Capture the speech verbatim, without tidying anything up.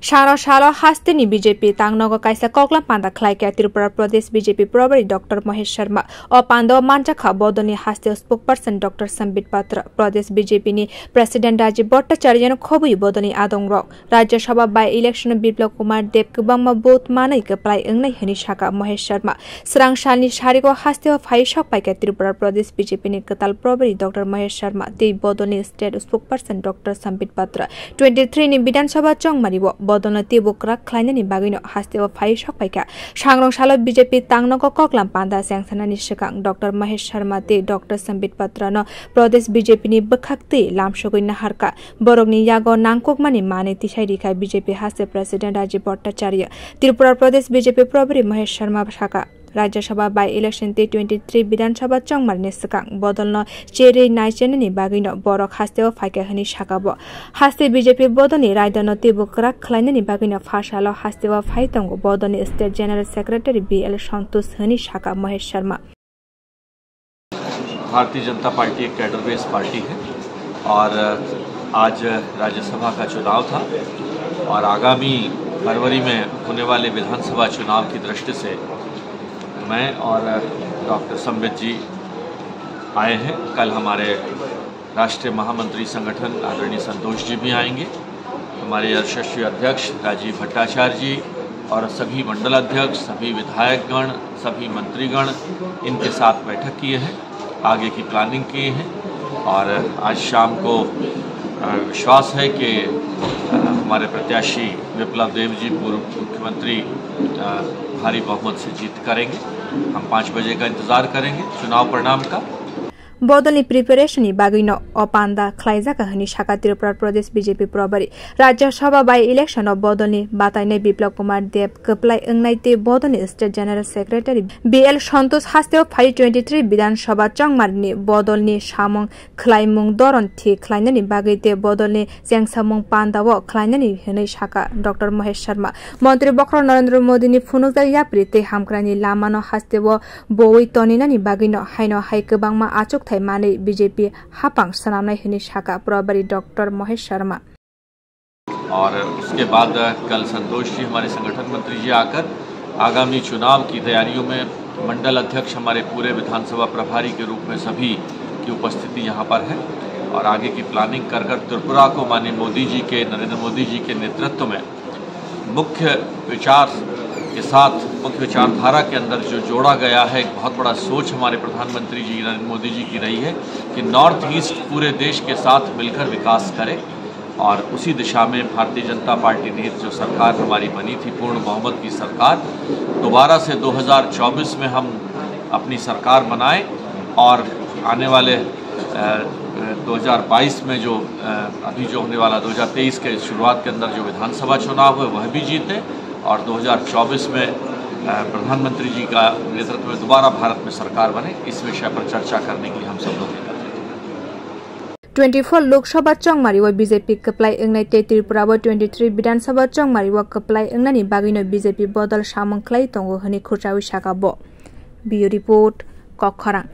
Saro salo hasteni B J P tangnogo kaisa koklam panda khlaikha Tripura Pradesh B J P Probari Doctor Mahesh Sharma. O pandao manjakha bodolni haste spokesperson Doctor Sambit Patra, Pradesh B J P ni President Rajiv Bhattacharya no khobwi bodolni adongrok. Rajya Sabha by election Biplab Kumar Deb kwbangma vote manwi kwplai wngnai hwnwi saka Mahesh Sharma. Srang salni sariko hasteo phai sok paikha Tripura Pradesh B J P ni kwtal Probari Doctor Mahesh Sharma tei bodolni state spokesperson Doctor Sambit Patra. Twenty three ni Bidhan Sabha chongmari o bodolno teibo kwrak khlainani bagwino hasteo phai sok paikha. Sangrong salo B J P tangnogo koklam panda chengsanani swkang Doctor Mahesh Sharma tei Doctor Sambit Patra no Pradesh B J P ni bwkhak twi lamsogwi naharkha. Borokni yago nangkukmani manwi tisai rikha B J P haste President Rajiv Bhattacharya. Tripura Pradesh B J P Probari Mahesh Sharma saka, Rajya Sabha by election tei twenty three Bidhan Sabha chongmarni swkang bodolno cherwi naichenani bagwino borok hasteo phaikha hwnwi saka bo. Haste B J P bodolni raidano teibo kwrak khlainani bagwino pha salo hasteo phai tongo bodolni State General Secretary B L Santosh hwnwi saka Mahesh Sharma. Bharatiya Janata पार्टी एक cadre base party है और आज राज्यसभा का चुनाव था और आगामी फरवरी में होने वाले विधानसभा चुनाव की दृष्टि से मैं और डॉक्टर संबित जी आए हैं। कल हमारे राष्ट्रीय महामंत्री संगठन आदरणीय संतोष जी भी आएंगे। हमारे यशस्वी अध्यक्ष राजीव भट्टाचार्य जी और सभी मंडल अध्यक्ष, सभी विधायकगण, सभी मंत्रीगण इनके साथ बैठक किए हैं, आगे की प्लानिंग किए हैं और आज शाम को, अ, विश्वास है कि, अ, हमारे प्रत्याशी विप्लव देव जी पूर्व मुख्यमंत्री, अ, भारी बहुमत से जीत करेंगे। हम पाँच बजे का इंतजार करेंगे चुनाव परिणाम का। Bodolni preparation ni bagwino o panda khlaijak hwnwi saka Tripura Pradesh B J P Probari. Rajya Sabha by election o bodolni batainai Biplab Kumar Deb kwplai wngnai tei bodolni State General Secretary B L Santosh hasteo phai twenty three Bidhan Sabha chongmarni bodolni samung khlaimung doron thik khlainani bagwi tei bodolni chengsamung pandao khlainani hwnwi saka Doctor Mahesh Sharma. Montri bokhorok Narendra Modi ni phunukjak yapri tei hamkraini lamano hasteo bowi toninani bagwino haino hai kwbangma achukthai manwi B J P hapang swnamnai hwnwi saka Probari Doctor Mahesh Sharma. और उसके बाद कल संतोष जी हमारे संगठन मंत्री जी आकर आगामी चुनाव की तैयारियों में मंडल अध्यक्ष हमारे पूरे विधानसभा प्रभारी के रूप में सभी की उपस्थिति यहाँ पर है और आगे की प्लानिंग कर कर त्रिपुरा को माननीय मोदी जी के, नरेंद्र मोदी जी के नेतृत्व में मुख्य विचार के साथ, मुख्य विचारधारा के अंदर जो जोड़ा गया है, एक बहुत बड़ा सोच हमारे प्रधानमंत्री जी नरेंद्र मोदी जी की रही है कि नॉर्थ ईस्ट पूरे देश के साथ मिलकर विकास करे और उसी दिशा में भारतीय जनता पार्टी ने जो सरकार हमारी बनी थी, पूर्ण बहुमत की सरकार, दोबारा से दो हज़ार चौबीस में हम अपनी सरकार बनाएं और आने वाले, अ, दो हज़ार बाईस में जो, अ, अभी जो होने वाला दो हज़ार तेईस के शुरुआत के अंदर जो विधानसभा चुनाव है, वह भी जीतें और दो हज़ार चौबीस में, अ, प्रधानमंत्री जी का नेतृत्व में दोबारा भारत में सरकार बने, इस विषय पर चर्चा करने के लिए हम सब लोग एकत्रित हुए। Twenty four Lok Sabha chongmari o B J P kwplai wngnai tei Tripura o twenty three Bidhan Sabha chongmari o kwplai wngnani bagwino B J P bodol samung khlai tongo hwnwi khurchaui saka bo. Bureau Report, Kokkhorang.